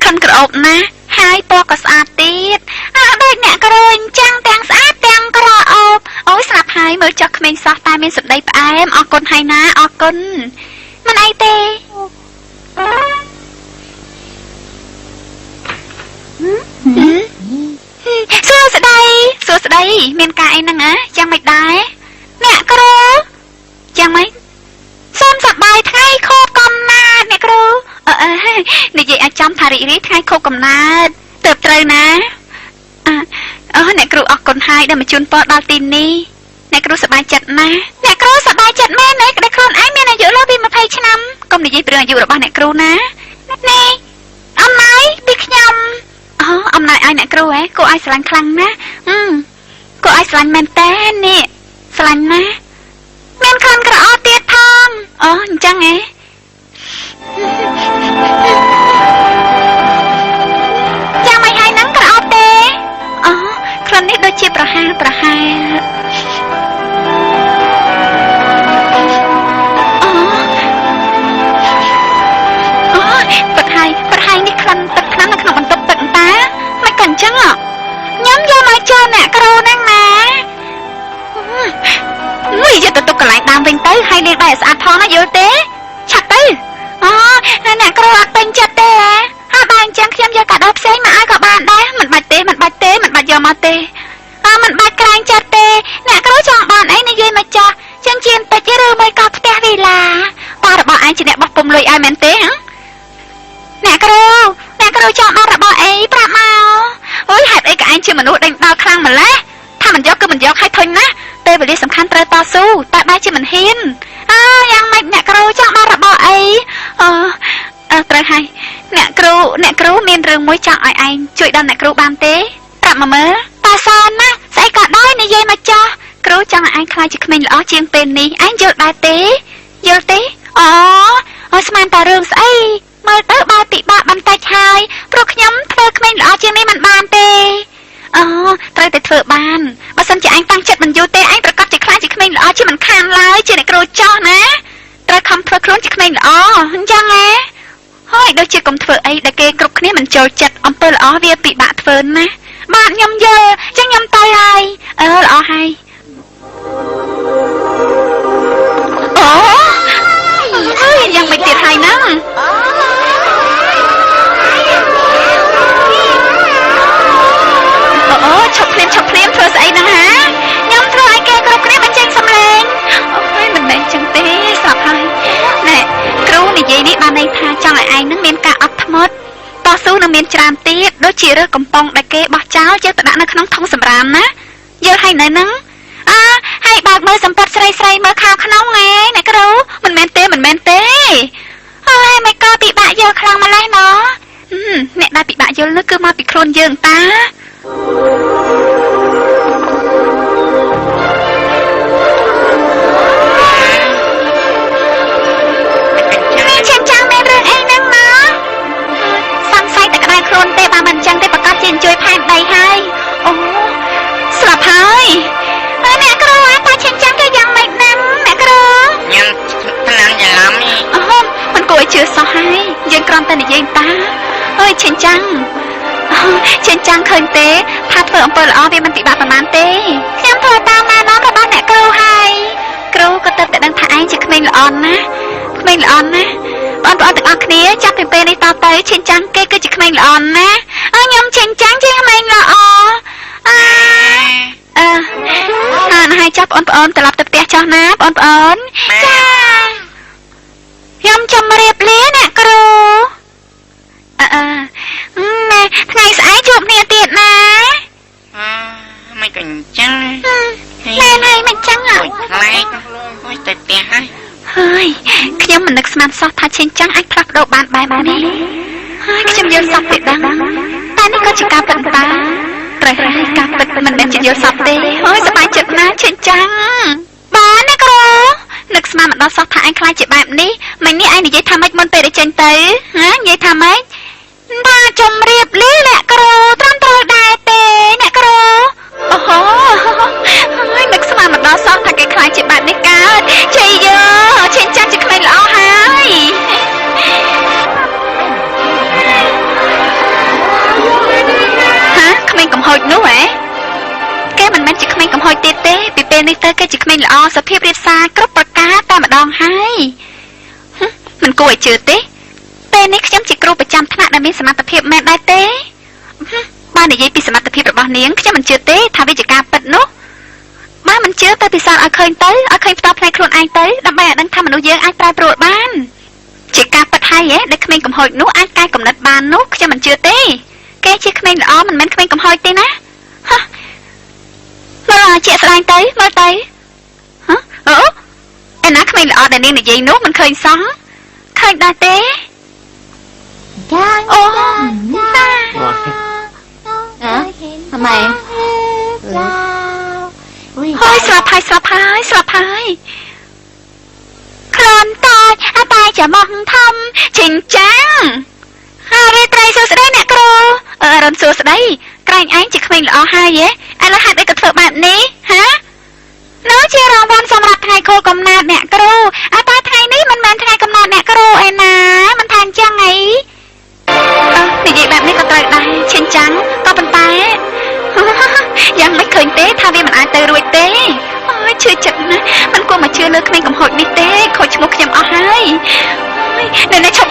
លិនក្រអូបណាស់ហើយពណ៌ក៏ស្អាតទៀតអើដូចអ្នកគ្រូអញ្ចឹងទាំងស្អាតទាំងក្រអូបអូយស្រាប់ហើយមើលចុះក្មេងសោះតែមានសម្ដីផ្អែមអរគុណហើយណាអរគុណមិនអីទេសួស្ដីសួស្ដីមានការអីហ្នឹងហ៎យ៉ាងម៉េចដែរអ្នកគ្រូយ៉ាងម៉េចសូមសប្បាយថ្ងៃខួបកំណើតអ្នកគ្រូអឺនិយាយឲ្យចំថារីករាយថ្ងៃខួបកំណើតទៅត្រូវណាអឺអ្នកគ្រូអរគុណហើយដែលមកជូនពរដល់ទីនេះអ្នកគ្រូសប្បាយចិត្តណាស់អ្នកគ្រូសប្បាយចិត្តមែនទេក្តីខ្លួនឯងមានអាយុលើសពី20ឆ្នាំកុំនិយាយពីរឿងអាយុរបស់អ្នកគ្រូណានេះអំណោយពីខ្ញុំអូអំណោយឲ្យអ្នកគ្រូហ៎គួរឲ្យស្រឡាញ់ខ្លាំងណាស់គួរឲ្យស្រឡាញ់មែនតើនេះស្រឡាញ់ណាស់មានក្លិនក្រអូបទៀតផងអូអញ្ចឹងហ៎ចាំឲ្យហើយហ្នឹងក្រអូបទេអូក្លិននេះដូចជាប្រហែលប្រហែលអូអូពិតហើយពិតហើយនេះក្លិនទឹកថ្នាំនៅក្នុងបន្ទប់ទឹកតាមិនក៏អញ្ចឹងខ្ញុំយកមកជូនអ្នកគ្រូហ្នឹងណាមួយយកទៅទុកកន្លែងដើមវិញទៅហើយលាងដៃឲ្យស្អាតផងណាយល់ទេឆាប់ទៅអូអ្នកគ្រូអត់ពេញចិត្តទេហើយបើអញ្ចឹងខ្ញុំយកកាដូផ្សេងមកឲ្យក៏បានដែរមិនបាច់ទេមិនបាច់ទេមិនបាច់យកមកទេអើមិនបាច់ក្រែងចិត្តទេអ្នកគ្រូចង់បានអីនិយាយមកចាស់ចឹងជាបន្តិចឬមួយក៏ផ្ទះវីឡាតារបស់ឯងជាអ្នកបោះពុំលុយឲ្យមែនទេអ្នកគ្រូអ្នកគ្រូចង់បានរបស់អីប្រាប់មកអូយហេតុអីក៏ឯងជាមនុស្សដេញដោលខ្លាំងម្ល៉េះថាមិនយកគឺមិនយកឲ្យធុញណាស់ពេលវេលាសំខាន់ត្រូវតស៊ូតែបែរជាមិនហ៊ានអើយ៉ាងម៉េចអ្នកគ្រូចង់បានរបស់អីអឺត្រូវហើយអ្នកគ្រូមានរឿងមួយចង់ឲ្យឯងជួយដល់អ្នកគ្រូបានទេប្រាប់មកមើលតាសនណាស្អីក៏ដោយនិយាយមកចោះគ្រូចង់ឲ្យឯងក្លាយជាក្មេងល្អជាងពេលនេះឯងយល់ដែរទេយល់ទេអូអូស្មានតែរឿងស្អីមើលទៅបើពិបាកបន្តិចហើយព្រោះខ្ញុំធ្វើក្មេងល្អជាងនេះមិនបានទេអូត្រូវតែធ្វើបានបើសិនជាឯងតាំងចិត្តមិនយូរទេឯងប្រកាសជាខ្លាចជាក្មេងល្អជាមិនខានឡើយជាអ្នកគ្រូចោះណាត្រូវខំធ្វើខ្លួនជាក្មេងល្អអញ្ចឹងហ៎ហើយដូចជាកុំធ្វើអីដែលគេគ្រប់គ្នាមិនចូលចិត្តអំពើល្អវាពិបាកធ្វើណាស់បាទខ្ញុំយល់ចឹងខ្ញុំទៅហើយអឺល្អហើយអូហើយយ៉ាងមិនទៀតហើយហ្នឹងអូឈប់ភ្លាមឈប់ភ្លាមធ្វើស្អីហ្នឹងហាខ្ញុំធ្វើឲ្យគេគ្រប់គ្នាបញ្ចេញសម្លេងអូយមិនមែនចឹងទេស្រាប់ហើយណែគ្រូនិយាយនេះបានន័យថាចង់ឲ្យឯងនឹងមានការអត់ធ្មត់តស៊ូនឹងមានច្រើនទៀតដូចជារើសកំប៉ុងដែលគេបោះចោលយកទៅដាក់នៅក្នុងធុងសម្រាមណាយល់ហើយនៅហ្នឹងអើហើយបើកមើលសម្បត្តិស្រីស្រីមើលខាងក្នុងឯងអ្នកគ្រូមិនមែនទេមិនមែនទេហើយមិនក៏ពិបាកយល់ខ្លាំងម្ល៉េះណអ្នកដែលពិបាកយល់នោះគឺមកពីខ្លួនយើងតានេះចាំមានរឿងអីហ្នឹងមកសង្ស័យតែក្តៅខ្លួនទេបើមិនចឹងទេប្រកាសជាជួយផែនដីហើយអូស្លាប់ហើយអ្នកគ្រូអាតាឈិនចាំគេយ៉ាងម៉េចហ្នឹងអ្នកគ្រូញ៉ាំថ្នាំច្រឡំអូមិនគួរឲ្យជឿសោះហើយយើងគ្រាន់តែនិយាយតាអើយឈិនចាំឈិនចាំឃើញទេថាធ្វើអំពើល្អវាមិនពិបាកប៉ុន្មានទេខ្ញុំធ្វើតាមណែនាំរបស់អ្នកគ្រូហើយគ្រូក៏ទៅតែដឹងថាឯងជាក្មេងល្អណាស់ក្មេងល្អណាស់បងប្អូនទាំងអស់គ្នាចាប់ពីពេលនេះតទៅឈិនចាំគេគឺជាក្មេងល្អណាស់អើខ្ញុំឈិនចាំជាក្មេងល្អអើអឺហានហើយចាប់បងប្អូនត្រឡប់ទៅផ្ទះចោះណាបងប្អូនចាខ្ញុំជម្រាបលាអ្នកគ្រូអឺណែថ្ងៃស្អែកជួបគ្នាទៀតណាអឺមិនក៏អញ្ចឹងណែហើយមិនចឹងហ៎ខ្លែកអូយទៅផ្ទះហើយហើយខ្ញុំមិននឹកស្មានសោះថាឈិនចាំងអាចផ្លាស់ប្ដូរបានបែបនេះហើយខ្ញុំយល់សប្តិដឹងតែនេះក៏ជាការពិតតាត្រូវហើយការពិតមិនមែនជាយល់សប្តិទេហើយសប្បាយចិត្តណាស់ឈិនចាំងបានណាគ្រូនឹកស្មានមិនដល់សោះថាឯងខ្លាចជាបែបនេះមិញនេះឯងនិយាយថាម៉េចមុនពេលដែលចេញទៅហ៎និយាយថាម៉េចថាជំរាបលាអ្នកគ្រូត្រឹមត្រូវដែរទេអ្នកគ្រូអូហូហើយនឹកស្មានមិនដល់សោះថាគេខ្លាចជាបែបនេះកើតជ័យយោឈិនចាំជាក្មេងល្អហើយ ពេលនេះទៅគេជាក្មេងល្អសភាពរៀបសារគ្រប់ប្រការតែម្ដងហើយហឹមមិនគួរឲ្យជឿទេពេលនេះខ្ញុំជាគ្រូប្រចាំថ្នាក់ដែលមានសមត្ថភាពមែនដែរទេហឹមបើនិយាយពីសមត្ថភាពរបស់នាងខ្ញុំមិនជឿទេថាវាជាការពិតនោះបើមិនជឿទៅពិសោធន៍ឲ្យឃើញទៅឲ្យឃើញផ្ទាល់ភ្នែកខ្លួនឯងទៅដើម្បីឲ្យដឹងថាមនុស្សយើងអាចប្រែប្រួលបានជាការពិតហើយហ៎ដែលក្មេងកំហុចនោះអាចកែកំណត់បាននោះខ្ញុំមិនជឿទេគេជាក្មេងល្អមិនមែនក្មេងកំហុចទេណាហ៎មើលឲ្យជាក់ស្ដែងទៅមើលទៅហ៎អូឯណាក្មេងល្អដែលនាងនិយាយនោះមិនឃើញសោះឃើញដែរទេអូណា ทำไม ហើយស្លាប់ហើយស្លាប់ហើយស្លាប់ហើយខ្លួនតើអបាយចាំមកធំឈិញចាំងហើយរាត្រីសួស្តីអ្នកគ្រូអឺរុនសួស្តីក្រែងឯងជាក្មេងល្អហើយហ៎ឥឡូវហេតុអីក៏ធ្វើបែបនេះហ៎នោះជារង្វាន់សម្រាប់ថ្ងៃខួបកំណើតអ្នកគ្រូអើតែថ្ងៃនេះមិនមែនថ្ងៃកំណើតអ្នកគ្រូឯណាមិនថាអញ្ចឹងអីអឺនិយាយបែបនេះក៏ត្រូវដែរឈិញចាំងក៏ប៉ុន្តែ យ៉ាងមិនឃើញទេថាវាមិនអាចទៅរួចទេអូយឈឺចិត្តណាស់មិនគួរមកជឿលើក្មេងកំហុចនេះទេខូចឈ្មោះខ្ញុំអស់ហើយអូយនៅនេះឈប់